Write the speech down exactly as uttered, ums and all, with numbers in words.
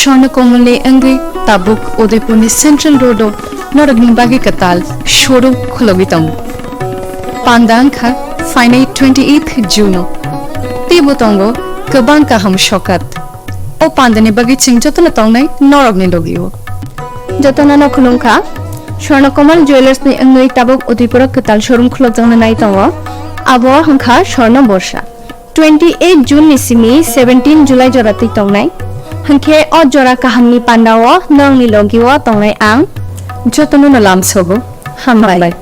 Swarna Komal ni wngwi tabuk Udaipur ni Central Road o norok ni bagwi kwtal showroom khulogwi tongo. Panda wngkha phainai twenty eighth June o. Teibo tongo kwbang kaham sokat. O panda ni bagwi chwng jotono tongnai norok ni logi o. Jotono no khulumkha. Swarna Komal Jewellers ni wngwi tabuk Udaipur o kwtal showroom khulokjakna nai tongo. Abo wngkha Swarna Borsa. Twenty eight June ni simi seventeen July jora twi tongnai. Hwnkhe o jora kaham ni panda o nong ni logi o tongnai ang. Jotono no lamsogo. Hambai.